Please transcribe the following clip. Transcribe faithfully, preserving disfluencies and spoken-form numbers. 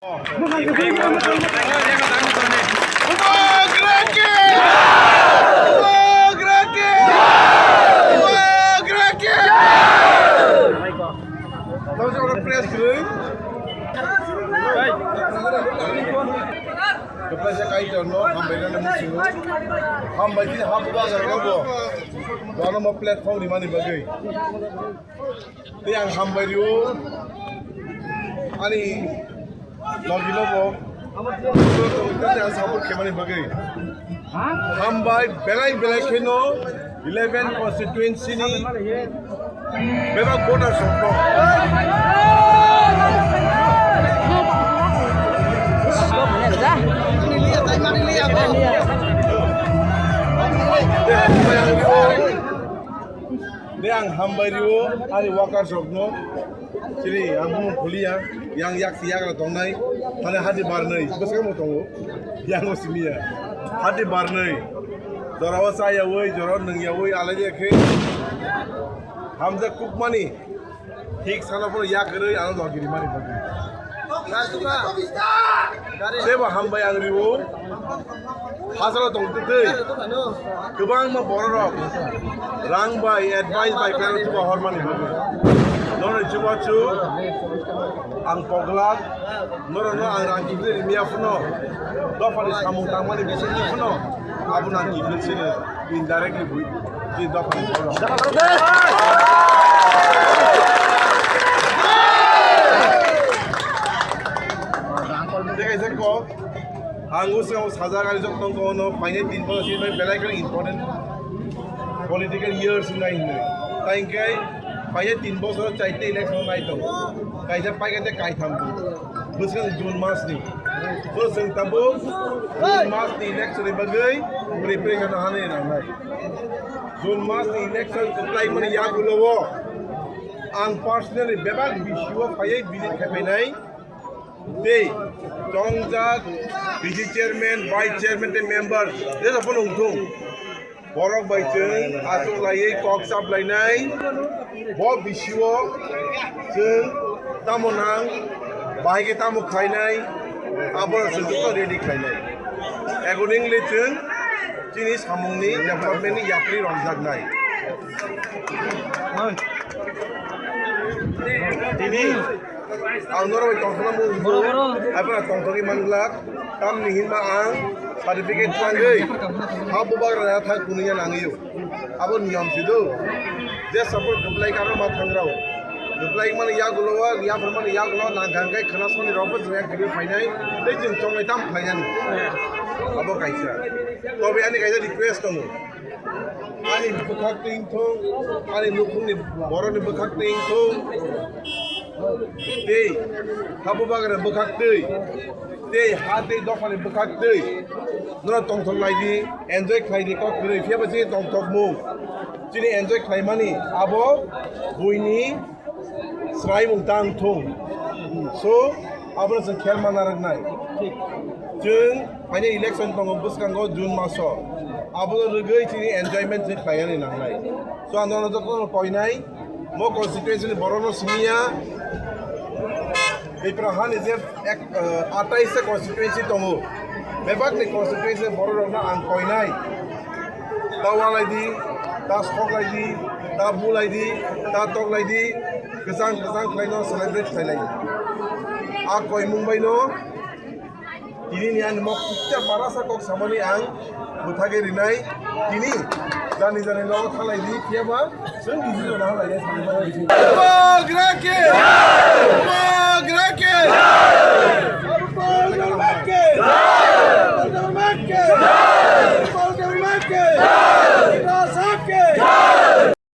Kaisa Kaitorno hambai rwna muchungo. Hambai khe ha bubagrano bo. Bono mo platform rimani bagwi. Tei ang hambai rio ani logi lobo tei ang support khaimani bagwi. Hambai belai belai kheno eleven constituency ni bebak voters rok no. Tei hambai ang rio. Tei ang hambai rio ani workers rokno. Chini ang bumung khuliya, yang yak si yagra tongnai, thani hati barnai, bwskango tongo, yango simiya. Hati barnai, jorao chayawi, jorao nungyawi, alaide khe hamjak kukmani, thik sana phano yakrwi ano logi rimani bagwi. Sebo hambai ang rio. Hachalo tong twi kwbangma bororok rang bai advice bai kwrwng chuba hormani bagwi. Norok chubachu ang pogla norokno ang rang kiphilwi rimiya phano dophani samung tangmani bisingtwi phano abono ang kiphil sino indirectly bui je dophani borok. Tei kaisa kok Ang usao sajak ani joto tongkha ono phainai tin bosor sini belai kheno important political years wngnai hinwi. Tai hwnkhe phainai tin bosor chaita election nai tongo. Kaisa paikha tei kaitham tongo. Bwskang June mas ni. So chwng tabuk June mas ni election ni bagwi preparation no hanwi nangnai. June mas ni election kwplaimani yagulo o ang personally bebak B C O phaiwi visit khai phainai. Tei tongjak B C chairman, vice chairman tei member jesa phano wngthung. Borok bai chwng achuk laiwi kok chap lainai. Bo B C O chwng tamo nang, bahai khe tamo khlainai, abo chwng joto ready khlainai. Accordingly chwng chini samungni development ni yapri romjaknai. Tini Ang norok bai tongthokna mung bo, aphano tongthokgwi manglak. Tamni hinba ang certificate twlangwi ha bubagra ya thang kunui ya nangwi o. Abo niyom si do. Je support kwplai karo ma thangrao. Kwplai mani yagulo wa, yaphar mani yagulo nang kang kai khna soni rok bo jwya kwrwi phainai. Tei chwng chongnai tam khlainani. Abo kaisa. Tobe ani kaisa request tongo. Ani bwkhak twi wngthung, ani nukhungni borokni bwkhak twi wngthung, tei ha bubagrani bwkhak twi, tei ha tei dophani bwkhak twi, norok tongthok lai di, enjoy khlai di, kok kwrwi. Phiya ba chini tongthokmung, chini enjoy khlaimani abo buini swraimung tang thung. So, abono chwng khel manna rwknai. Chwng phainai election tongo bwskango June maso. Abono rwgwi chini enjoyment chwng khlainani nangnai. So, ang nono jotono koinai, mo constituency ni borokno simiya. Tipra hani je ek, eh, atais ta constituency tongo. Bebak ni constituency borok rokno ang koinai. Ta walai di, ta sok lai di, ta bu lai di, ta tok lai di, kwchang kwchang khlai no celebrate khlai lai. A koimung bai no tini ni ani mok kisa para sa kok samani ang bwthagwi rinai. Tini jani jani no thalai di, phiya ba chwng decision ha lai nai.